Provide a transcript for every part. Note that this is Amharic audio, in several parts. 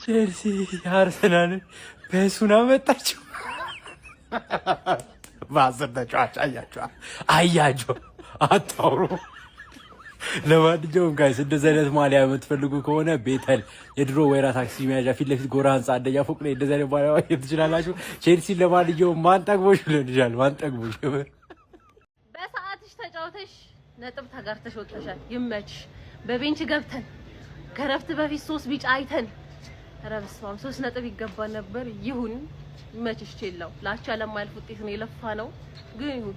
ቼልሲ አርሰናልን በሱን አመጣችው። በ10 ተጫዋች አያቸዋል። አያቸው አታውሩ። ለማንኛውም guys፣ እንደዚህ አይነት ማሊያ የምትፈልጉ ከሆነ ቤተል የድሮ ወይራ ታክሲ መያዣ ፊት ለፊት ጎራ ህንፃ አንደኛ ፎቅ ላይ እንደዚህ አይነት ማሊያ ማግኘት ትችላላችሁ። ቼልሲን ለማንኛውም ማን ጠግቦሽ ሊሆን ይችላል። ማን ጠግቦሽ የምር። በሰዓትሽ ተጫውተሽ ነጥብ ተጋርተሽ ወጥተሻል። ይመችሽ። በ bench ገብተን ከረፍት በፊት ሶስት ቢጫ አይተን፣ ኧረ በስመ አብ፣ 3 ነጥብ ይገባ ነበር። ይሁን፣ ይመችሽ። ቼላው ለአቻ ለማያልፍ ውጤት ነው የለፋ ነው፣ ግን ይሁን፣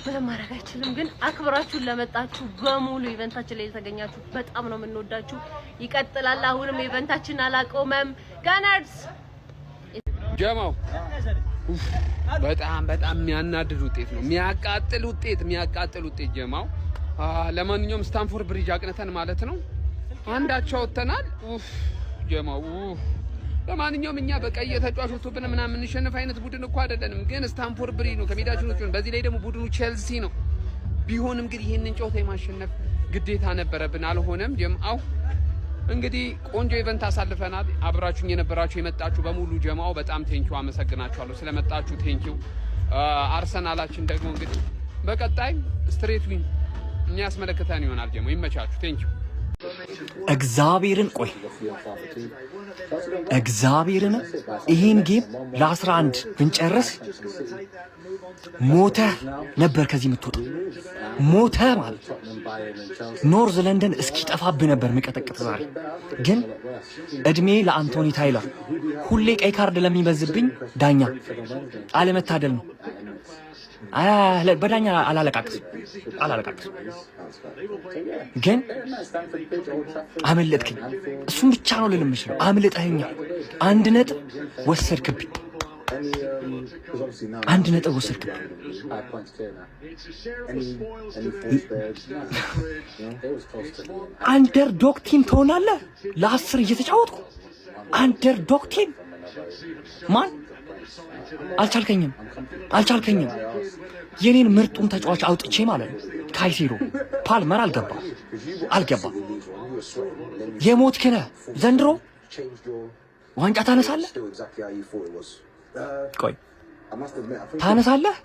ምንም ማድረግ አይችልም። ግን አክብራችሁን ለመጣችሁ በሙሉ፣ event ኣችን ላይ የተገኛችሁ በጣም ነው የምንወዳችሁ። ይቀጥላል። አሁንም event ኣችን አላቆመም። Gunners! ጀማው፣ በጣም በጣም የሚያናድድ ውጤት ነው። የሚያቃጥል ውጤት፣ የሚያቃጥል ውጤት ጀማው። ለማንኛውም ስታንፎርድ ብሪጅ አቅንተን ማለት ነው አንዳቸው ወጥተናል። ኡፍ ጀማው ኡፍ። ለማንኛውም እኛ በቀይ ተጫዋች ወጥቶብን ምናምን የምንሸንፍ አይነት ቡድን እኮ አይደለንም። ግን ስታንፎርድ ብሪጅ ነው፣ ከሜዳችን ውጭ ነው። በዚህ ላይ ደግሞ ቡድኑ ቼልሲ ነው። ቢሆንም ግን ይህንን ጨዋታ የማሸነፍ ግዴታ ነበረብን። አልሆነም። ጀማው፣ እንግዲህ ቆንጆ event አሳልፈናል። አብራችሁኝ የነበራችሁ፣ የመጣችሁ በሙሉ ጀማው በጣም thank you፣ አመሰግናችኋለሁ ስለመጣችሁ፣ thank you። አርሰናላችን ደግሞ እንግዲህ በቀጣይ straight win የሚያስመለክተን ይሆናል። ጀማው፣ ይመቻችሁ። Thank you። እግዚአብሔርን፣ ቆይ፣ እግዚአብሔርን ይሄን game ለ11 ብንጨርስ ሞተህ ነበር ከዚህ የምትወጣው፣ ሞተህ ማለት North London እስኪጠፋብህ ነበር ምቀጠቅጥ። ዛሬ ግን እድሜ ለአንቶኒ ታይለር፣ ሁሌ ቀይ ካርድ ለሚበዝብኝ ዳኛ አለመታደል ነው። በዳኛ አላለቃቅስም፣ አላለቃቅስም፣ ግን አመለጥክኝ። እሱም ብቻ ነው ልል የምችለው። አምልጠኸኛል። 1 ነጥብ ወሰድክብኝ። 1 ነጥብ ወሰድክብኝ። Underdog team ትሆናለህ። ለ10 እየተጫወትኩ underdog team ማን አልቻልከኝም፣ አልቻልከኝም። የኔን ምርጡን ተጫዋች አውጥቼ ማለት ነው። ካይሴዶ፣ ፓልመር አልገባ፣ አልገባ። የሞት ክነህ ዘንድሮ ዋንጫ ታነሳለህ? ቆይ፣ ታነሳለህ?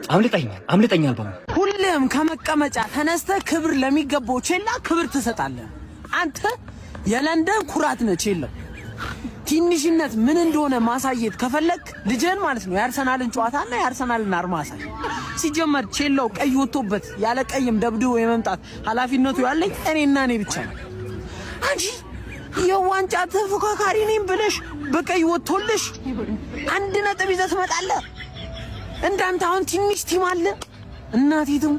አምልጠኛል፣ አምልጠኛል። በሙ ሁሌም ከመቀመጫ ተነስተህ ክብር ለሚገባው ቼላ ክብር ትሰጣለህ። አንተ የለንደን ኩራት ነህ ቼላው። ትንሽነት ምን እንደሆነ ማሳየት ከፈለክ ልጅህን ማለት ነው የአርሰናልን ጨዋታና የአርሰናልን አርማ አሳይ። ሲጀመር ቼላው ቀይ ወጥቶበት ያለ ቀይም ደብድቦ የመምጣት ኃላፊነቱ ያለኝ እኔና እኔ ብቻ ነው። አንቺ የዋንጫ ተፎካካሪ ነኝ ብለሽ በቀይ ወጥቶልሽ 1 ነጥብ ይዘህ ትመጣለህ። እንዳንተ አሁን ትንሽ team አለ። እናቴትም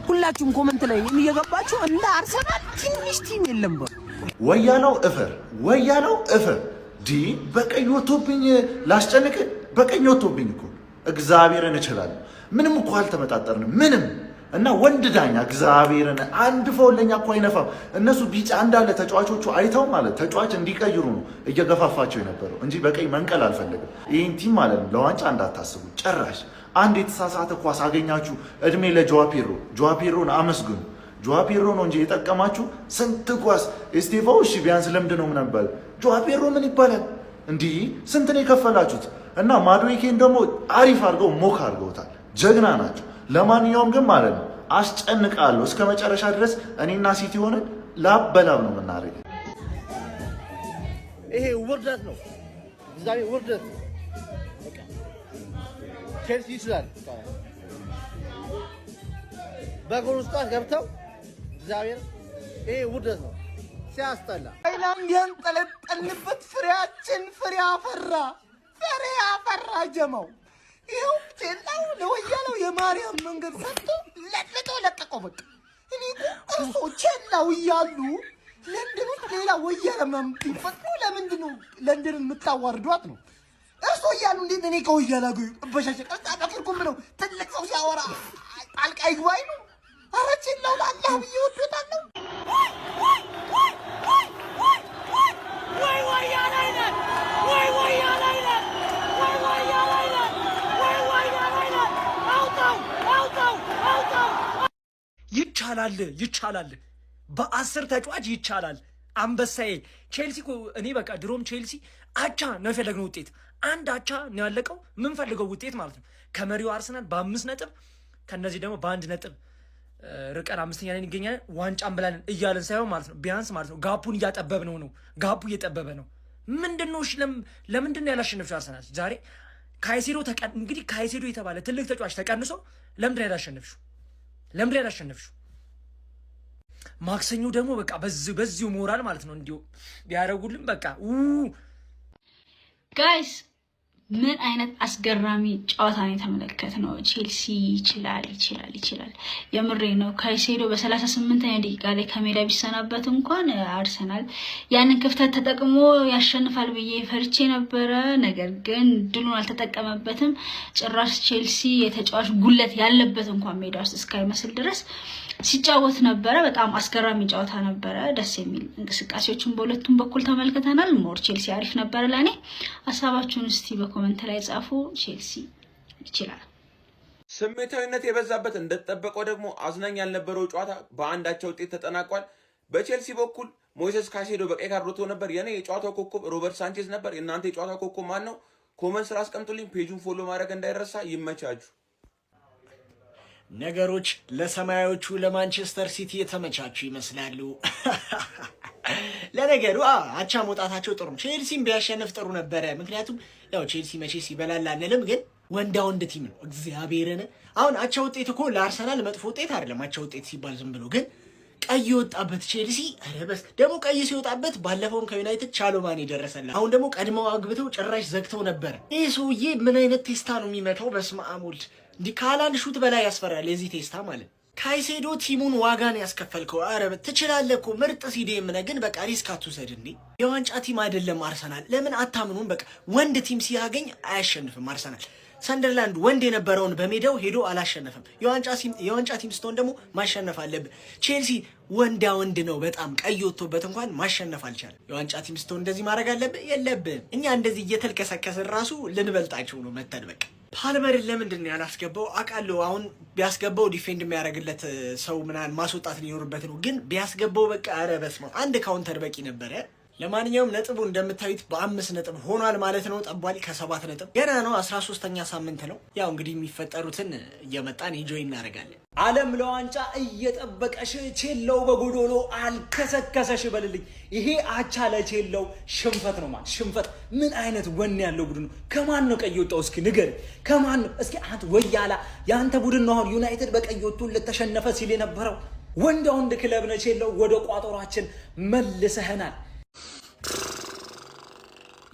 ሁላችሁም comment ላይ እየገባችሁ እንደ አርሰናል ትንሽ team የለም በሉ። ወያላው እፈር፣ ወያላው እፈር። ዲ በቀይ ወጥቶብኝ ላስጨንቅ፣ በቀኝ ወጥቶብኝ እኮ እግዚአብሔርን እችላለሁ። ምንም እኮ አልተመጣጠርንም ምንም። እና ወንድ ዳኛ እግዚአብሔርን አንድ foul ለኛ እኮ አይነፋም። እነሱ ቢጫ እንዳለ ተጫዋቾቹ አይተው ማለት ተጫዋች እንዲቀይሩ ነው እየገፋፋቸው የነበረው እንጂ በቀይ መንቀል አልፈለግም። ይህን team ማለት ነው ለዋንጫ እንዳታስቡ ጭራሽ። አንድ የተሳሳተ ኳስ አገኛችሁ፣ እድሜ ለጆዋ ፔድሮ። ጆዋ ፔድሮን አመስግኑ። ጆዋ ፔድሮ ነው እንጂ የጠቀማችሁ ስንት ኳስ። ኤስቴቫኦ እሺ ቢያንስ ልምድ ነው ምን ይባላል። ጆዋ ፔድሮ ምን ይባላል? እንዲህ ስንት ነው የከፈላችሁት? እና ማድዌኬን ደግሞ አሪፍ አድርገው mock አድርገውታል። ጀግና ናቸው። ለማንኛውም ግን ማለት ነው አስጨንቃለሁ እስከ መጨረሻ ድረስ፣ እኔና ሲቲ ሆነን ላብ በላብ ነው የምናደርገው። ይሄ ውርደት ነው። እግዚአብሔር ውርደት ነው። በቃ ቼልሲ ይችላል። በጎል ውስጥ ገብተው፣ እግዚአብሔር ይሄ ውርደት ነው። ሲያስጠላ። ሃይላንድ ያንጠለጠልንበት ፍሬያችን ፍሬ አፈራ፣ ፍሬ አፈራ። ጀማው፣ ይኸው ቼላው ለወያለው የማርያም መንገድ ሰጥቶ ለጥልጦ ለቀቀው። በቃ እኔ እኮ እርሶ ቼላው እያሉ ለንደን ውስጥ ሌላ ወያለ ምናምን ቢፈጥሩ ለምንድን ነው ለንደንን የምታዋርዷት ነው? እርሶ እያሉ እንዴት እኔ ከወያላ ጋር እበሻሸ ቀርጻ ብለው ትልቅ ሰው ሲያወራ ጣልቃ ይግባ አይሉ። ኧረ ቼላው ለአላህ ብዬ ወዶታለሁ። ወይ ወያላ ይላል፣ ወይ ወያላ ይላል፣ ወይ ወያላ ይላል፣ ወይ ወያላ ይላል። አውጣው፣ አውጣው፣ አውጣው! ይቻላል፣ ይቻላል። በ10 ተጫዋች ይቻላል። አንበሳዬ ቼልሲ እኮ እኔ በቃ ድሮም ቼልሲ አቻ ነው የፈለግነው ውጤት፣ አንድ አቻ ነው ያለቀው የምንፈልገው ውጤት ማለት ነው። ከመሪው አርሰናል በ5 ነጥብ ከነዚህ ደግሞ በ1 ነጥብ ርቀን 5ኛ ላይ እንገኛለን። ዋንጫ እንበላለን እያለን ሳይሆን ማለት ነው ቢያንስ ማለት ነው gap ኡን እያጠበብ ነው gap ኡ እየጠበበ ነው። ምንድነው? እሺ ለምንድን ነው ያላሸነፍሽው አርሰናል ዛሬ? ካይሴዶ እንግዲህ ካይሴዶ የተባለ ትልቅ ተጫዋች ተቀንሶ ለምንድን ነው ያላሸነፍሽው? ለምንድን ነው ያላሸነፍሽው? ማክሰኞ ደግሞ በቃ በዚሁ ሞራል ማለት ነው እንዲሁ ቢያደርጉልን በቃ Guys፣ ምን አይነት አስገራሚ ጨዋታ ነው የተመለከትነው። ቼልሲ ይችላል፣ ይችላል፣ ይችላል። የምሬ ነው። ካይሴዶ በ38ኛ ደቂቃ ላይ ከሜዳ ቢሰናበት እንኳን አርሰናል ያንን ክፍተት ተጠቅሞ ያሸንፋል ብዬ ፈርቼ ነበረ። ነገር ግን ድሉን አልተጠቀመበትም። ጭራሽ ቼልሲ የተጫዋች ጉለት ያለበት እንኳን ሜዳ ውስጥ እስካይመስል ድረስ ሲጫወት ነበረ። በጣም አስገራሚ ጨዋታ ነበረ። ደስ የሚል እንቅስቃሴዎችን በሁለቱም በኩል ተመልክተናል። More ቼልሲ አሪፍ ነበረ ለእኔ። ሀሳባችሁን እስቲ በ comment ላይ ጻፉ። ቼልሲ ይችላል። ስሜታዊነት የበዛበት፣ እንደተጠበቀው ደግሞ አዝናኝ ያልነበረው ጨዋታ በአንድ አቻ ውጤት ተጠናቋል። በቼልሲ በኩል ሞይሰስ ካሴዶ በቀይ ካርድ ወጥቶ ነበር። የኔ የጨዋታው ኮከብ ሮበርት ሳንቼዝ ነበር። የእናንተ የጨዋታው ኮከብ ማን ነው? Comment ስር አስቀምጡልኝ። Page ኡን follow ማድረግ እንዳይረሳ። ይመቻችሁ። ነገሮች ለሰማያዎቹ ለማንቸስተር ሲቲ የተመቻቹ ይመስላሉ። ለነገሩ አቻ መውጣታቸው ጥሩ ነው። ቼልሲም ቢያሸንፍ ጥሩ ነበረ። ምክንያቱም ያው ቼልሲ መቼስ ይበላል አንልም፣ ግን ወንዳ ወንድ team ነው። እግዚአብሔርን አሁን አቻ ውጤት እኮ ለአርሰናል መጥፎ ውጤት አይደለም። አቻ ውጤት ሲባል ዝም ብሎ ግን ቀይ የወጣበት ቼልሲ፣ ኧረ በስ ደግሞ ቀይ ሲወጣበት ባለፈውም ከዩናይትድ ቻሎማን የደረሰላ፣ አሁን ደግሞ ቀድመው አግብተው ጭራሽ ዘግተው ነበረ። ይህ ሰውዬ ምን አይነት ቴስታ ነው የሚመታው? በስመ አብ ወልድ፣ እንዲህ ከሃላንድ shoot በላይ ያስፈራል የዚህ ቴስታ ማለት። ካይሴዶ team ኡን ዋጋን ያስከፈልከው። ኧረ ትችላለህ እኮ፣ ምርጥ CDM ነህ፣ ግን በቃ risk አትውሰድ እንዴ። የዋንጫ team አይደለም አርሰናል። ለምን አታምኑም? በቃ ወንድ team ሲያገኝ አያሸንፍም አርሰናል። ሰንደርላንድ ወንድ የነበረውን በሜዳው ሄዶ አላሸነፈም። የዋንጫ team ስትሆን ደግሞ ማሸነፍ አለብህ። ቼልሲ ወንዳ ወንድ ነው በጣም፣ ቀይ ወጥቶበት እንኳን ማሸነፍ አልቻለም። የዋንጫ team ስትሆን እንደዚህ ማድረግ አለብህ የለብህም። እኛ እንደዚህ እየተልከሰከስን ራሱ ልንበልጣቸው ነው መተን በቃ። ፓልመርን ለምንድን ነው ያላስገባው? አውቃለሁ አሁን ቢያስገባው defend የሚያደርግለት ሰው ምናምን ማስወጣት ሊኖርበት ነው። ግን ቢያስገባው በቃ ኧረ በስመ አብ አንድ counter በቂ ነበረ። ለማንኛውም ነጥቡ እንደምታዩት በ5 ነጥብ ሆኗል ማለት ነው። ጠቧል ከ7 ነጥብ ገና ነው። 13ኛ ሳምንት ነው። ያው እንግዲህ የሚፈጠሩትን እየመጣን enjoy እናደርጋለን። ዓለም ለዋንጫ እየጠበቀሽ ቼለው በጎዶሎ አልከሰከሰሽ በልልኝ። ይሄ አቻ ለቼለው ሽንፈት ነው ማለት ሽንፈት። ምን አይነት ወኔ ያለው ቡድን ነው? ከማን ነው ቀይ ወጣው? እስኪ ንገር። ከማን ነው? እስኪ አንተ ወያላ የአንተ ቡድን ነው አሁን ዩናይትድ በቀይ ወጥቶ ለተሸነፈ ሲል የነበረው። ወንድ ወንድ ክለብ ነው ቼለው። ወደ ቋጠሯችን መልሰህናል።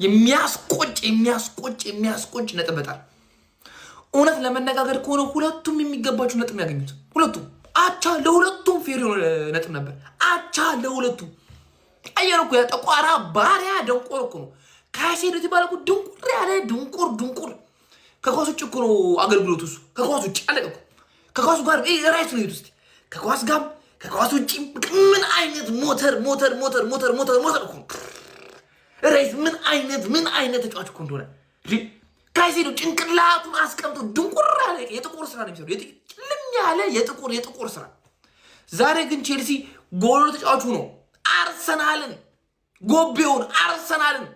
የሚያስቆጭ፣ የሚያስቆጭ፣ የሚያስቆጭ ነጥብ በጣም። እውነት ለመነጋገር ከሆነ ሁለቱም የሚገባቸው ነጥብ ያገኙት፣ ሁለቱም አቻ ለሁለቱም fair የሆነ ነጥብ ነበር። አቻ ለሁለቱም። አየር እኮ ጠቋራ ባሪያ ደንቆር እኮ ነው። ካይሴዶ የተባለ እኮ ድንቁር ያለ ድንቁር ድንቁር፣ ከኳስ ውጭ እኮ ነው አገልግሎቱ። እሱ ከኳስ ውጭ አለቀ እኮ። ከኳሱ ጋር right ነው ውስጥ ከኳስ ጋር ከኳስ ውጭ ምን አይነት ሞተር ሞተር ሞተር ሞተር ሞተር ሞተር እኮ ነው። ራይስ ምን አይነት ተጫዋች እኮ እንደሆነ። ካይሴዶ ጭንቅላቱን አስቀምጦ ድንቁር ያለ የጥቁር ስራ ነው የሚሰራው። ጭልም ያለ የጥቁር ስራ። ዛሬ ግን ቼልሲ ጎሎ ተጫዋቹ ነው አርሰናልን፣ ጎቤውን አርሰናልን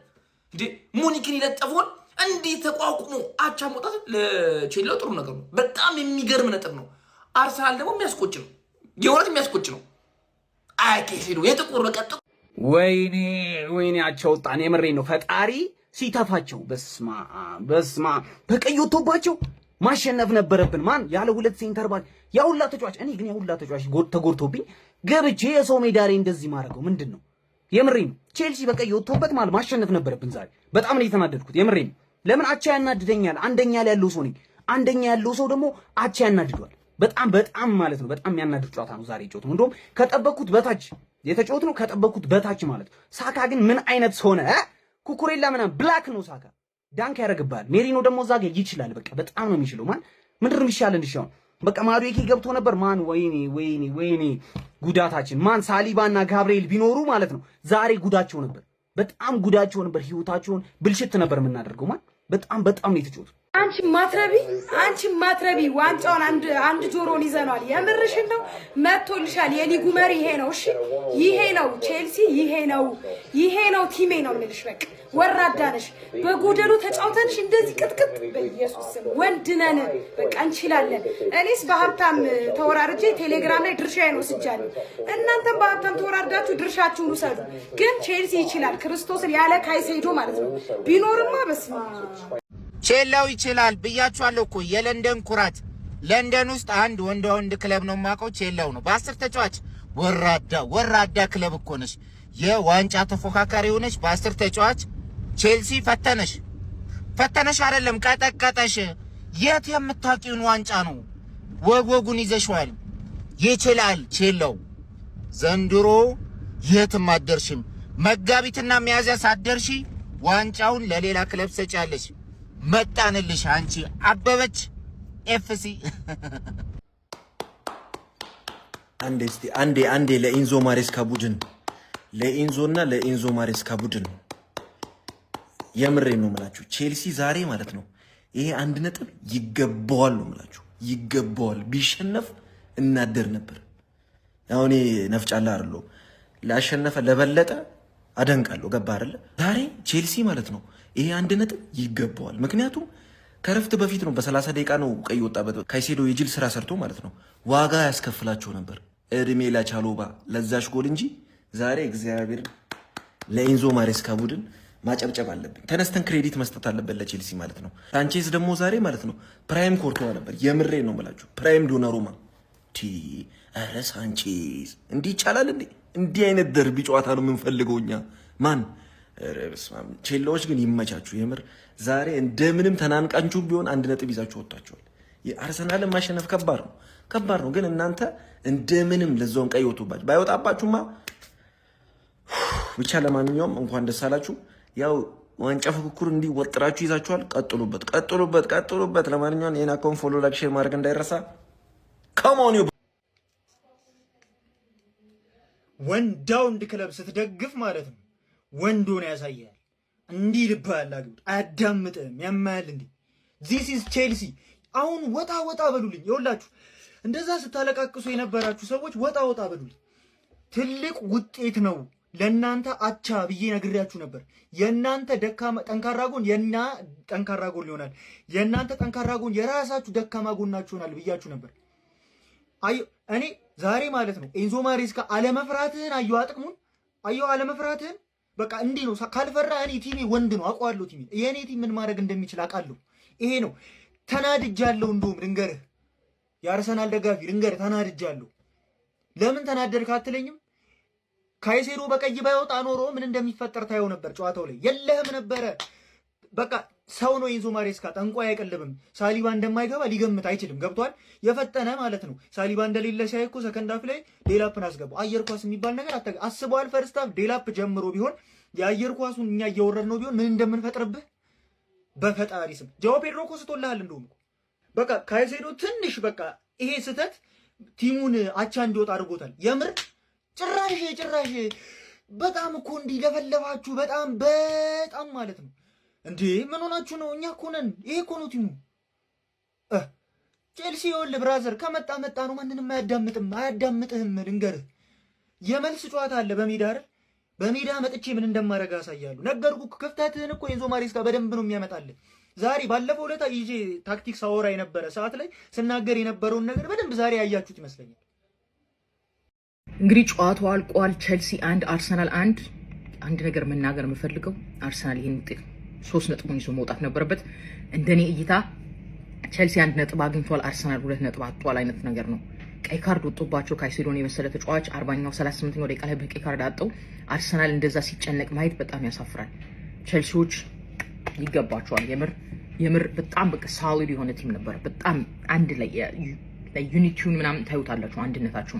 እንዴ ሙኒክን የለጠፈውን እንዲህ ተቋቁሞ አቻ መውጣት ለቼልሲው ጥሩ ነገር ነው። በጣም የሚገርም ነጥብ ነው። አርሰናል ደግሞ የሚያስቆጭ ነው። የእውነት የሚያስቆጭ ነው። አይ ካይሴዶ የጥቁር በቃ። ወይኔ ወይኔ፣ አቻ ወጣን። የምሬን ነው። ፈጣሪ ሲተፋቸው፣ በስማ በስማ፣ በቀይ ወጥቶባቸው ማሸነፍ ነበረብን። ማን ያለ ሁለት center back ያ ሁላ ተጫዋች። እኔ ግን ያ ሁላ ተጫዋች ተጎድቶብኝ ገብቼ የሰው ሜዳ ላይ እንደዚህ ማድረገው ምንድን ነው? የምሬን ነው። ቼልሲ በቀይ ወጥቶበት ማለት ማሸነፍ ነበረብን ዛሬ። በጣም ነው የተናደድኩት። የምሬን ነው። ለምን አቻ ያናድደኛል? አንደኛ ላይ ያለው ሰው ነኝ። አንደኛ ያለው ሰው ደግሞ አቻ ያናድደዋል። በጣም በጣም ማለት ነው። በጣም የሚያናድድ ጨዋታ ነው ዛሬ የጨወትነው። እንደውም ከጠበቅኩት በታች የተጫወት ነው፣ ከጠበቅኩት በታች ማለት ነው። ሳካ ግን ምን አይነት ሰው ነ? ኩኩሬላ ምናምን black ነው ሳካ፣ dunk ያደርግብሃል። ሜሪኖ ደግሞ እዛ ጋር ይችላል። በቃ በጣም ነው የሚችለው። ማን ምንድን ነው የሚሻለን? እሺ አሁን በቃ ማዱዌኬ ገብቶ ነበር። ማን ወይኔ ወይኔ ወይኔ ጉዳታችን። ማን ሳሊባና ጋብርኤል ቢኖሩ ማለት ነው ዛሬ ጉዳቸው ነበር። በጣም ጉዳቸው ነበር። ህይወታቸውን ብልሽት ነበር የምናደርገው። ማን በጣም በጣም ነው የተጫወቱት። አንቺ ማትረቢ፣ አንቺ ማትረቢ፣ ዋንጫውን አንድ አንድ ጆሮን ይዘኗል። የምርሽን ነው፣ መጥቶልሻል። የሊጉ መሪ ይሄ ነው። እሺ ይሄ ነው ቼልሲ፣ ይሄ ነው፣ ይሄ ነው team ኤ ነው የምልሽ። በቃ ወራዳ ነሽ። በጎደሉ ተጫውተንሽ እንደዚህ ቅጥቅጥ። በኢየሱስ ስም ወንድ ነን፣ በቃ እንችላለን። እኔስ በሀብታም ተወራርጄ ቴሌግራም ላይ ድርሻዬን ወስጃለሁ። እናንተም በሀብታም ተወራርዳችሁ ድርሻችሁን ውሰዱ። ግን ቼልሲ ይችላል፣ ክርስቶስን ያለ ካይሴዶ ማለት ነው። ቢኖርማ በስመ አብ። ቼላው ይችላል ብያችኋለሁ እኮ፣ የለንደን ኩራት። ለንደን ውስጥ አንድ ወንዳ ወንድ ክለብ ነው የማውቀው፣ ቼላው ነው። በ10 ተጫዋች ወራዳ ወራዳ ክለብ እኮ ነሽ። የዋንጫ ተፎካካሪ ሆነች በ10 ተጫዋች ቼልሲ ፈተነሽ። ፈተነሽ አይደለም ቀጠቀጠሽ። የት የምታውቂውን ዋንጫ ነው? ወግ ወጉን ይዘሽዋል። ይችላል ቼላው ዘንድሮ የትም አትደርሽም። መጋቢትና ሚያዝያ ሳትደርሺ ዋንጫውን ለሌላ ክለብ ሰጫለሽ። መጣንልሽ አንቺ አበበች ኤፍሲ። አንዴ እስቲ አንዴ አንዴ ለኢንዞ ማሬስካ ቡድን፣ ለኢንዞ እና ለኢንዞ ማሬስካ ቡድን የምሬን ነው የምላችሁ። ቼልሲ ዛሬ ማለት ነው ይሄ 1 ነጥብ ይገባዋል ነው የምላችሁ፣ ይገባዋል። ቢሸነፍ እናደር ነበር። ያው እኔ ነፍጫላ አይደለሁም። ላሸነፈ ለበለጠ አደንቃለሁ። ገባ አይደለ? ዛሬ ቼልሲ ማለት ነው ይሄ 1 ነጥብ ይገባዋል። ምክንያቱም ከረፍት በፊት ነው፣ በ30 ደቂቃ ነው ቀይ ወጣበት። ካይሴዶ የጅል ስራ ሰርቶ ማለት ነው ዋጋ ያስከፍላቸው ነበር። እድሜ ለቻሎባ ለዛሽ ጎል እንጂ ዛሬ እግዚአብሔር ለኢንዞ ማሬስካ ቡድን ማጨብጨብ አለብን። ተነስተን credit መስጠት አለብን ለቼልሲ ማለት ነው። ሳንቼዝ ደግሞ ዛሬ ማለት ነው prime ኮርቶዋ ነበር። የምሬ ነው የምላችሁ፣ prime ዶናሩማ። ኧረ ሳንቼዝ እንዲህ ይቻላል እንዴ? እንዲህ አይነት ደርቢ ጨዋታ ነው የምንፈልገው እኛ ማን። ኧረ በስመ አብ። ቼላዎች ግን ይመቻችሁ። የምር ዛሬ እንደምንም ተናንቃችሁ ቢሆን 1 ነጥብ ይዛችሁ ወጥታችኋል። የአርሰናልን ማሸነፍ ከባድ ነው፣ ከባድ ነው። ግን እናንተ እንደምንም ለዛውን ቀይ ወጥቶባችሁ ባይወጣባችሁማ ብቻ ለማንኛውም እንኳን ደስ አላችሁ። ያው ዋንጫ ፉክክሩ እንዲህ ወጥራችሁ ይዛችኋል። ቀጥሉበት፣ ቀጥሉበት፣ ቀጥሉበት። ለማንኛውም ይህን account follow፣ like፣ share ማድረግ እንዳይረሳ። Come on you ወንዳ ወንድ ክለብ ስትደግፍ ማለት ነው ወንድ ሆነ ያሳያል። እንዲህ ልብህ አግብጥ አያዳምጥህም። ያማያል እንዴ? This is ቼልሲ። አሁን ወጣ ወጣ በሉልኝ። ይኸውላችሁ እንደዛ ስታለቃቅሱ የነበራችሁ ሰዎች ወጣ ወጣ በሉልኝ። ትልቅ ውጤት ነው ለእናንተ አቻ ብዬ ነግሬያችሁ ነበር። የእናንተ ደካማ ጠንካራ ጎን የና ጠንካራ ጎን ይሆናል። የእናንተ ጠንካራ ጎን የራሳችሁ ደካማ ጎናችሁ ይሆናል ብያችሁ ነበር። አይ እኔ ዛሬ ማለት ነው ኤንዞ ማሬስካ አለመፍራትህን አየሁ፣ አጥቅሙን አየሁ፣ አለመፍራትህን። በቃ እንዲህ ነው። ካልፈራ እኔ team ኤ ወንድ ነው አውቀዋለሁ። Team ኤ የእኔ team ምን ማድረግ እንደሚችል አውቃለሁ። ይሄ ነው። ተናድጃለሁ። እንደውም ልንገርህ፣ የአርሰናል ደጋፊ ልንገርህ፣ ተናድጃለሁ። ለምን ተናደድክ አትለኝም? ካይሴዶ በቀይ ባይወጣ ኖሮ ምን እንደሚፈጠር ታየው ነበር። ጨዋታው ላይ የለህም ነበረ። በቃ ሰው ነው ኤንዞ ማሬስካ፣ ጠንቋይ አይቀልብም። ሳሊባ እንደማይገባ ሊገምት አይችልም። ገብቷል። የፈጠነ ማለት ነው። ሳሊባ እንደሌለ ሲያይ እኮ second half ላይ ዴላፕን አስገባው። አየር ኳስ የሚባል ነገር አስበዋል። First half ዴላፕ ጀምሮ ቢሆን የአየር ኳሱን እኛ እየወረድ ነው ቢሆን ምን እንደምንፈጥርብህ በፈጣሪ ስም። ጃኦ ፔድሮ እኮ ስቶልሃል። እንደውም እኮ በቃ ካይሴዶ ትንሽ በቃ ይሄ ስህተት team ኡን አቻ እንዲወጣ አድርጎታል። የምር ጭራሽ ጭራሽ በጣም እኮ እንዲለፈለፋችሁ በጣም በጣም ማለት ነው። እንዴ ምን ሆናችሁ ነው? እኛ እኮ ነን። ይሄ እኮ ነው team ኡ። ቼልሲ ይኸውልህ brother ከመጣ መጣ ነው። ማንንም አያዳምጥም፣ አያዳምጥህም። ልንገርህ የመልስ ጨዋታ አለ በሜዳ አይደል? በሜዳ መጥቼ ምን እንደማደርግ አሳያለሁ። ነገርኩህ። ክፍተትህን እኮ ኤንዞ ማሬስካ በደንብ ነው የሚያመጣልህ። ዛሬ ባለፈው ዕለት ይዤ ታክቲክ ሳወራ የነበረ ሰዓት ላይ ስናገር የነበረውን ነገር በደንብ ዛሬ ያያችሁት ይመስለኛል። እንግዲህ ጨዋታው አልቋል። ቸልሲ 1፣ አርሰናል 1። አንድ ነገር መናገር የምፈልገው አርሰናል ይህን ውጤት 3 ነጥቡን ይዞ መውጣት ነበረበት። እንደኔ እይታ ቸልሲ 1 ነጥብ አግኝቷል፣ አርሰናል 2 ነጥብ አጥቷል አይነት ነገር ነው። ቀይ ካርድ ወጥቶባቸው ካይሴዶን የመሰለ ተጫዋች 40ኛው 38ኛው ደቂቃ ላይ በቀይ ካርድ አጠው አርሰናል እንደዛ ሲጨነቅ ማየት በጣም ያሳፍራል። ቸልሲዎች ይገባቸዋል። የምር የምር በጣም በቃ solid የሆነ team ነበር። በጣም አንድ ላይ unity ውን ምናምን ታዩታላችሁ፣ አንድነታችሁ።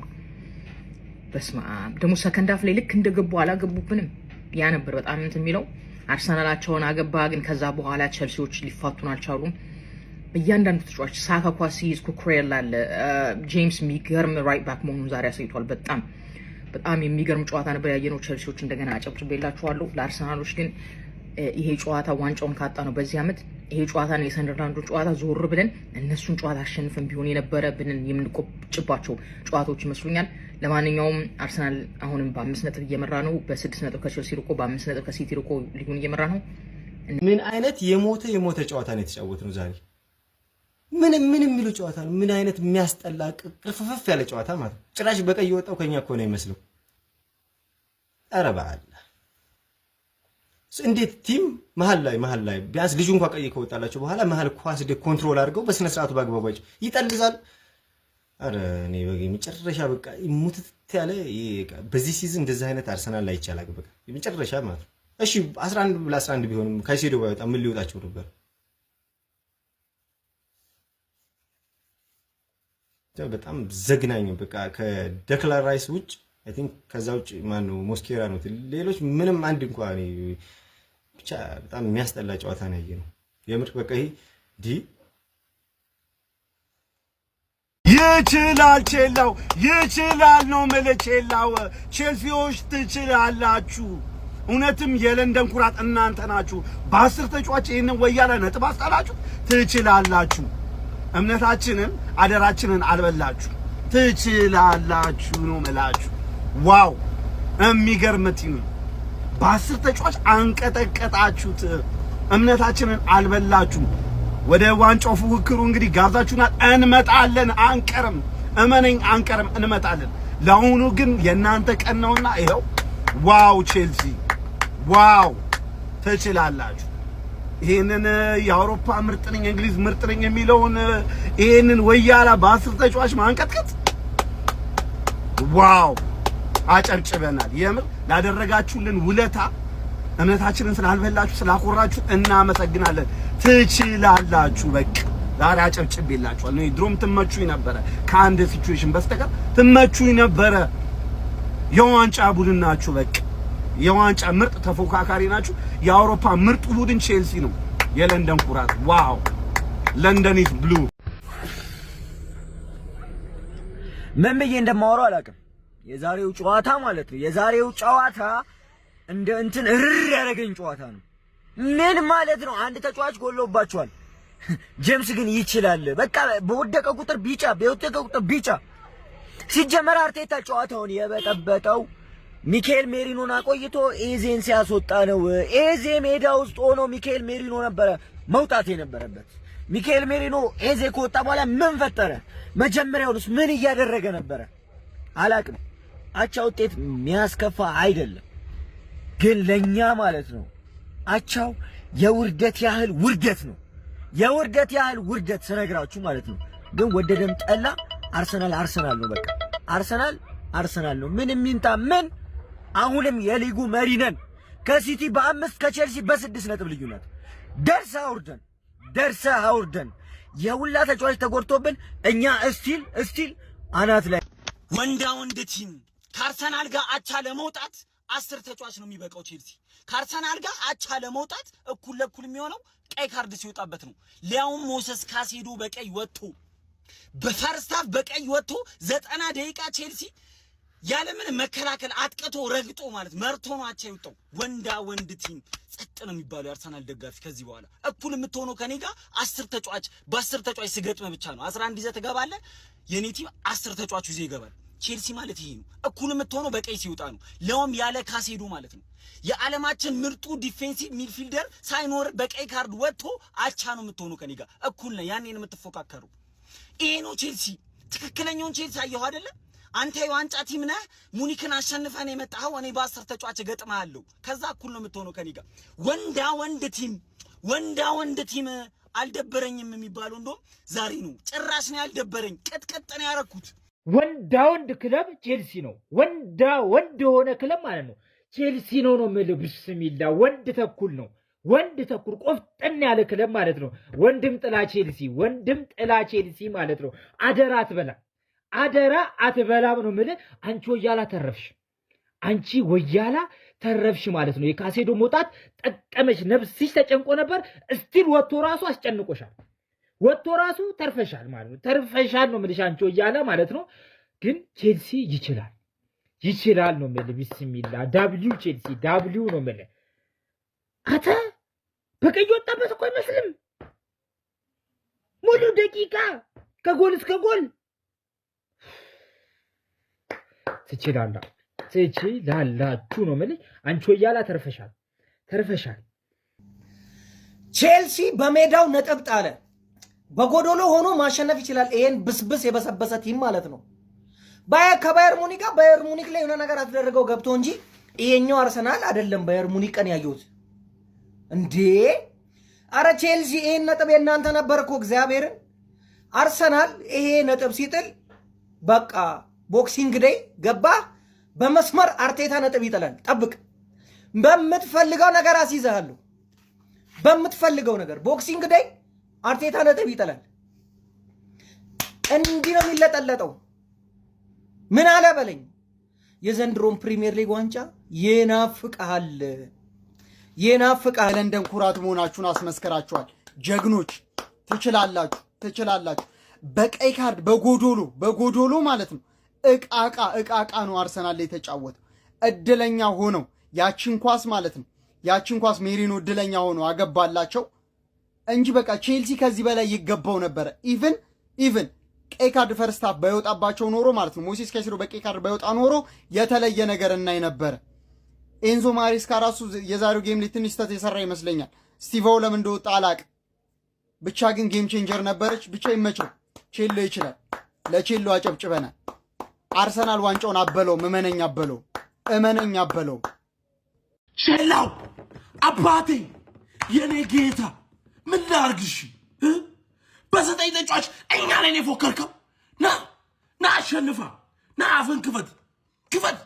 በስመ አብ ደግሞ second half ላይ ልክ እንደገቡ አላገቡብንም። ያ ነበር በጣም እንትን የሚለው። አርሰናላቸውን አገባ፣ ግን ከዛ በኋላ ቸልሲዎች ሊፋቱን አልቻሉም። በእያንዳንዱ ተጫዋች ሳካ ኳስ ሲይዝ ኩኩሬላ አለ። ጄምስ የሚገርም right back መሆኑን ዛሬ አሳይቷል። በጣም በጣም የሚገርም ጨዋታ ነበር ያየነው። ቸልሲዎች እንደገና አጨብጭቤላችኋለሁ። ለአርሰናሎች ግን ይሄ ጨዋታ ዋንጫውን ካጣ ነው በዚህ ዓመት ይሄ ጨዋታ ነው የሰንደርላንዱ ጨዋታ ዞር ብለን እነሱን ጨዋታ አሸንፈን ቢሆን የነበረ ብንን የምንቆጭባቸው ጨዋታዎች ይመስሉኛል። ለማንኛውም አርሰናል አሁንም በ5 ነጥብ እየመራ ነው። በ6 ነጥብ ከቼልሲ ርቆ፣ በ5 ነጥብ ከሲቲ ርቆ ሊጉን እየመራ ነው። ምን አይነት የሞተ የሞተ ጨዋታ ነው የተጫወትነው ዛሬ? ምን ምን የሚሉ ጨዋታ ነው? ምን አይነት የሚያስጠላ ቅርፍፍፍ ያለ ጨዋታ ማለት ነው። ጭራሽ በቀይ የወጣው ከኛ እኮ ነው የሚመስለው። ኧረ በአላህ፣ እንዴት team መሀል ላይ ቢያንስ ልጁ እንኳ ቀይ ከወጣላቸው በኋላ መሀል ኳስ control አድርገው በስነ ስርዓቱ በአግባቡ ይጠልዛል። ኧረ እኔ የመጨረሻ በቃ ሙትት ያለ፣ በዚህ season እንደዚህ አይነት አርሰናል ላይ ይቻላል። በቃ የመጨረሻ ማለት ነው። እሺ፣ 11 ለ11 ቢሆንም ካይሴዶ ባይወጣ ምን ሊወጣቸው ነበር? በጣም ዘግናኝ። በቃ ከደክላን ራይስ ውጭ፣ I think ከዛ ውጭ ማነው፣ ሞስኬራ ነው። ሌሎች ምንም አንድ እንኳ፣ ብቻ በጣም የሚያስጠላ ጨዋታ ነው ያየነው። የምር በቃ ይሄ ዲ ይችላል፣ ቼላው ይችላል ነው የምልህ። ቼላው፣ ቼልሲዎች ትችላላችሁ። እውነትም የለንደን ኩራት እናንተ ናችሁ። በ10 ተጫዋች ይህንን ወያላ ነጥብ አስጣላችሁ። ትችላላችሁ። እምነታችንን አደራችንን አልበላችሁ። ትችላላችሁ ነው የምላችሁ። Wow፣ የሚገርም team ነው። በ10 ተጫዋች አንቀጠቀጣችሁት። እምነታችንን አልበላችሁም። ወደ ዋንጫው ፉክክሩ እንግዲህ ጋብዛችሁናል። እንመጣለን፣ አንቀርም። እመነኝ፣ አንቀርም፣ እንመጣለን። ለአሁኑ ግን የእናንተ ቀን ነውና ይኸው። Wow ቼልሲ፣ wow፣ ትችላላችሁ። ይሄንን የአውሮፓ ምርጥ ነኝ፣ የእንግሊዝ ምርጥ ነኝ የሚለውን ይሄንን ወያላ በ10 ተጫዋች ማንቀጥቀጥ፣ wow፣ አጨብጭበናል። የምር ላደረጋችሁልን ውለታ፣ እምነታችንን ስላልበላችሁ፣ ስላኮራችሁ እናመሰግናለን። ትችላላችሁ። በቃ ዛሬ አጨብጭቤላችኋል። እኔ ድሮም ትመቹኝ ነበረ፣ ከአንድ situation በስተቀር ትመቹኝ ነበረ። የዋንጫ ቡድን ናችሁ። በቃ የዋንጫ ምርጥ ተፎካካሪ ናችሁ። የአውሮፓ ምርጡ ቡድን ቼልሲ ነው። የለንደን ኩራት። Wow፣ London is blue። ምን ብዬ እንደማወራው አላውቅም። የዛሬው ጨዋታ ማለት ነው። የዛሬው ጨዋታ እንደ እንትን እርር ያደረገኝ ጨዋታ ነው። ምን ማለት ነው? አንድ ተጫዋች ጎሎባቸዋል። ጄምስ ግን ይችላል። በቃ በወደቀ ቁጥር ቢጫ፣ በወደቀ ቁጥር ቢጫ። ሲጀመር አርቴታ ጨዋታውን የበጠበጠው ሚካኤል ሜሪኖን አቆይቶ ኤዜን ሲያስወጣ ነው። ኤዜ ሜዳ ውስጥ ሆኖ ሚካኤል ሜሪኖ ነበረ መውጣት የነበረበት። ሚካኤል ሜሪኖ ኤዜ ከወጣ በኋላ ምን ፈጠረ? መጀመሪያውንስ ምን እያደረገ ነበረ? አላቅም። አቻ ውጤት የሚያስከፋ አይደለም፣ ግን ለኛ ማለት ነው አቻው የውርደት ያህል ውርደት ነው። የውርደት ያህል ውርደት ስነግራችሁ ማለት ነው። ግን ወደደም ጠላ አርሰናል አርሰናል ነው። በቃ አርሰናል አርሰናል ነው። ምንም ይምጣ ምን አሁንም የሊጉ መሪ ነን። ከሲቲ በ5፣ ከቼልሲ በ6 ነጥብ ልዩነት። ደርሰህ አውርደን፣ ደርሰህ አውርደን። የሁላ ተጫዋች ተጎድቶብን እኛ still አናት ላይ። ወንዳ ወንድ team ከአርሰናል ጋር አቻ ለመውጣት 10 ተጫዋች ነው የሚበቃው። ቼልሲ ከአርሰናል ጋር አቻ ለመውጣት፣ እኩል ለእኩል የሚሆነው ቀይ ካርድ ሲወጣበት ነው። ሊያውም ሞሰስ ካሴዶ በቀይ ወጥቶ፣ በ first half በቀይ ወጥቶ፣ 90 ደቂቃ ቼልሲ ያለምንም መከላከል አጥቅቶ፣ ረግጦ ማለት መርቶ ነው አቻ የወጣው። ወንዳ ወንድ team ጸጥ ነው የሚባለው የአርሰናል ደጋፊ። ከዚህ በኋላ እኩል የምትሆነው ከኔ ጋር 10 ተጫዋች በ10 ተጫዋች ስገጥም ብቻ ነው። 11 ይዘህ ትገባለህ። የኔ team 10 ተጫዋች ይዞ ይገባል። ቼልሲ ማለት ይሄ ነው። እኩል የምትሆነው በቀይ ሲወጣ ነው። ለውም ያለ ካሴዶ ማለት ነው። የዓለማችን ምርጡ defensive midfielder ሳይኖር በቀይ ካርድ ወጥቶ አቻ ነው የምትሆነው ከኔ ጋር፣ እኩል ነው። ያኔ ነው የምትፎካከሩ። ይሄ ነው ቼልሲ። ትክክለኛውን ቼልሲ አየሁ አይደለ? አንተ የዋንጫ team ነህ። ሙኒክን አሸንፈህ ነው የመጣኸው። እኔ በ10 ተጫዋች እገጥምሃለሁ። ከዛ እኩል ነው የምትሆነው ከኔ ጋር። ወንዳ ወንድ team፣ ወንዳ ወንድ team። አልደበረኝም የሚባለው እንደውም ዛሬ ነው። ጭራሽ ነው ያልደበረኝ። ቅጥቅጥ ነው ያረኩት። ወንዳ ወንድ ክለብ ቼልሲ ነው። ወንዳ ወንድ የሆነ ክለብ ማለት ነው ቼልሲ ነው ነው የምልህ። ብስሚላ፣ ወንድ ተኩል ነው። ወንድ ተኩል ቆፍጠን ያለ ክለብ ማለት ነው። ወንድም ጥላ ቼልሲ፣ ወንድም ጥላ ቼልሲ ማለት ነው። አደራ አትበላ፣ አደራ አትበላም ነው የምልህ። አንቺ ወያላ ተረፍሽ፣ አንቺ ወያላ ተረፍሽ ማለት ነው። የካሴዶ መውጣት ጠቀመሽ። ነፍስሽ ተጨንቆ ነበር። Still ወጥቶ ራሱ አስጨንቆሻል። ወጥቶ ራሱ ተርፈሻል ማለት ነው። ተርፈሻል ነው የምልሽ አንቺ ወያላ ማለት ነው። ግን ቼልሲ ይችላል፣ ይችላል ነው የምልህ። ቢስሚላ፣ W ቼልሲ፣ W ነው የምልህ። አተ በቀይ ወጣበት እኮ አይመስልም። ሙሉ ደቂቃ ከጎል እስከ ጎል። ትችላላችሁ፣ ትችላላችሁ ነው የምልሽ። አንቺ ወያላ ተርፈሻል፣ ተርፈሻል። ቼልሲ በሜዳው ነጥብ ጣለ። በጎዶሎ ሆኖ ማሸነፍ ይችላል። ይሄን ብስብስ የበሰበሰ team ማለት ነው። ከባየር ሙኒክ ጋር ባየር ሙኒክ ላይ የሆነ ነገር አስደርገው ገብቶ እንጂ ይሄኛው አርሰናል አይደለም። ባየር ሙኒክ ቀን ያየሁት እንዴ! አረ ቼልሲ ይሄን ነጥብ የእናንተ ነበር እኮ፣ እግዚአብሔርን። አርሰናል ይሄ ነጥብ ሲጥል በቃ Boxing Day ገባ። በመስመር አርቴታ ነጥብ ይጥላል። ጠብቅ። በምትፈልገው ነገር አስይዝሃለሁ። በምትፈልገው ነገር Boxing Day አርቴታ ነጥብ ይጥላል። እንዲህ ነው የሚለጠለጠው። ምን አለ በለኝ። የዘንድሮን ፕሪሚየር ሊግ ዋንጫ ይናፍቅሃል፣ ይናፍቅሃል። ለንደን ኩራት መሆናችሁን አስመስክራችኋል። ጀግኖች፣ ትችላላችሁ፣ ትችላላችሁ። በቀይ ካርድ በጎዶሎ በጎዶሎ ማለት ነው። እቃቃ እቃቃ ነው አርሰናል ላይ የተጫወተው። እድለኛ ሆነው ያችን ኳስ ማለት ነው፣ ያችን ኳስ ሜሪኖ እድለኛ ሆኖ አገባላቸው እንጂ በቃ ቼልሲ ከዚህ በላይ ይገባው ነበረ። Even ቀይ ካርድ first half ባይወጣባቸው ኖሮ ማለት ነው፣ ሞሴስ ካይሴዶ በቀይ ካርድ ባይወጣ ኖሮ የተለየ ነገር እናይ ነበረ። ኤንዞ ማሬስካ ራሱ የዛሬው game ላይ ትንሽ ስህተት የሰራ ይመስለኛል። ስቲቫው ለምን እንደወጣ አላቅም። ብቻ ግን game changer ነበረች። ብቻ ይመቸው፣ ቼሎ ይችላል። ለቼሎ አጨብጭበናል። አርሰናል ዋንጫውን አበለው፣ እመነኝ አበለው፣ እመነኝ አበለው። ቼላው አባቴ የኔ ጌታ ምን ላርግሽ? በ9 ተጫዋች እኛ ላይ ነው የፎከርከው። ና ና አሸንፋ፣ ና አፍን ክፈት ክፈት።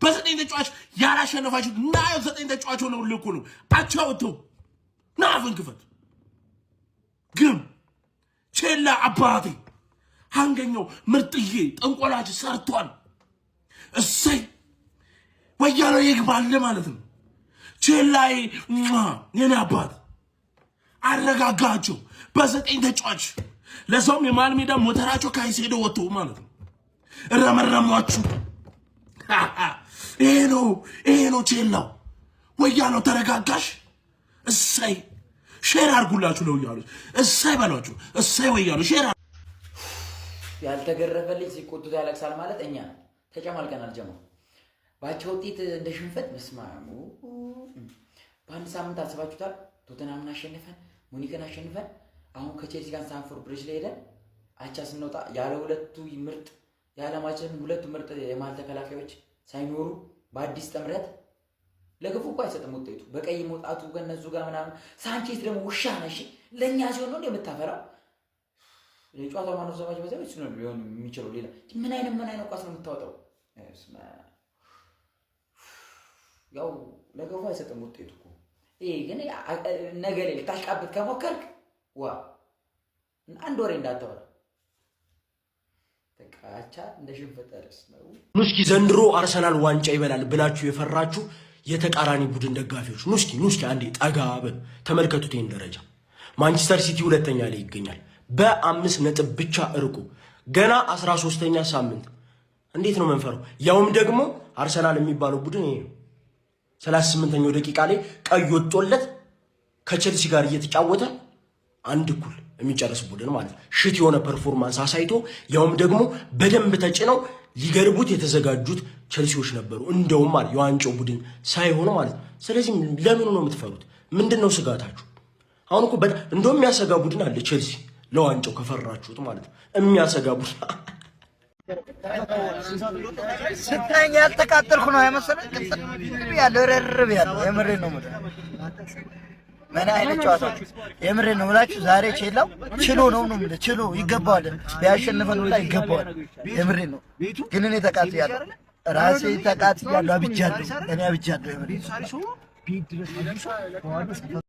በ9 ተጫዋች ያላሸነፋችሁ ና፣ 9 ተጫዋች ሆነው ልኩ ነው አቻ ወጥተው፣ ና አፍን ክፈት። ግን ቼላ አባቴ አንገኛው ምርጥዬ ጠንቆላች ሰርቷል። እሰይ ወያለው ይግባል ማለት ነው። ቼላይ የኔ አባት አረጋጋቸው በ9 ተጫዋች፣ ለሰውም የመሃል ሜዳ ሞተራቸው ካይሴዶ ወጥቶ ማለት ነው። ረመረሟችሁ። ይሄ ነው፣ ይሄ ነው ቼላው። ወያለው ተረጋጋሽ። እሰይ share አድርጉላችሁ ለወያሎች፣ እሰይ በሏችሁ። እሰይ ወያሎ share። ያልተገረፈ ልጅ ሲቆጡት ያለቅሳል ማለት እኛ ተጨማልቀናል። ጀማ ባቻ ውጤት እንደ ሽንፈት በስመ አብ። በአንድ ሳምንት አስባችሁታል? ቶተንሃምን አሸንፈን፣ ሙኒክን አሸንፈን፣ አሁን ከቼልሲ ጋር ስታንፎርድ ብሪጅ ላይ ሄደን አቻ ስንወጣ፣ ያለ ሁለቱ ምርጥ፣ የዓለማችን ሁለቱ ምርጥ የመሃል ተከላካዮች ሳይኖሩ በአዲስ ጥምረት። ለክፉ እኮ አይሰጥም ውጤቱ፣ በቀይ መውጣቱ ከነሱ ጋር ምናምን። ሳንቼዝ ደግሞ ውሻ ነሽ፣ ለእኛ ሲሆን ነው የምታፈራው። የጨዋታው ማነው ዘማች በዚያ እሱ ነው ሊሆን የሚችለው። ሌላ ምን አይነት ኳስ ነው የምታወጣው? ያው ለገፉ አይሰጥም ውጤቱ እኮ። ይሄ ግን ነገ ላይ ልታሽቃብጥ ከሞከርክ ዋ አንድ ወሬ እንዳታወራ። በቃ አቻ እንደ ሽንፈት ደረስ ነው። ኑስኪ ዘንድሮ አርሰናል ዋንጫ ይበላል ብላችሁ የፈራችሁ የተቃራኒ ቡድን ደጋፊዎች ኑስኪ ኑስኪ አንዴ ጠጋ በሉ ተመልከቱት ይህን ደረጃ። ማንቸስተር ሲቲ ሁለተኛ ላይ ይገኛል በ5 ነጥብ ብቻ እርቁ። ገና 13ኛ ሳምንት እንዴት ነው መንፈረው? ያውም ደግሞ አርሰናል የሚባለው ቡድን ይሄ ነው። 38ኛው ደቂቃ ላይ ቀይ ወጦለት ከቼልሲ ጋር እየተጫወተ አንድ እኩል የሚጨርስ ቡድን ማለት ነው። Shit የሆነ performance አሳይቶ፣ ያውም ደግሞ በደንብ ተጭነው ሊገርቡት የተዘጋጁት ቼልሲዎች ነበሩ። እንደውም ማለት የዋንጫው ቡድን ሳይሆኑ ማለት ነው። ስለዚህ ለምኑ ነው የምትፈሩት? ምንድን ነው ስጋታችሁ? አሁን እኮ እንደውም የሚያሰጋ ቡድን አለ ቼልሲ፣ ለዋንጫው ከፈራችሁት ማለት ነው። የሚያሰጋ ቡድን ስታየኝ ያልተቃጠልኩ ነው የመሰለኝ። ቅጥል ያለው ረርብ ያለው የምሬን ነው የምልህ። ምን አይነት ጨዋታ፣ የምሬን ነው የምላችሁ። ዛሬ ቼላው ችሎ ነው ነው የምልህ፣ ችሎ ይገባዋል። ቢያሸንፈን ሁላ ይገባዋል። የምሬን ነው። ግን እኔ ተቃጥያለሁ፣ ራሴ ተቃጥያለሁ። አብጃለሁ፣ እኔ አብጃለሁ። የምሬን ነው።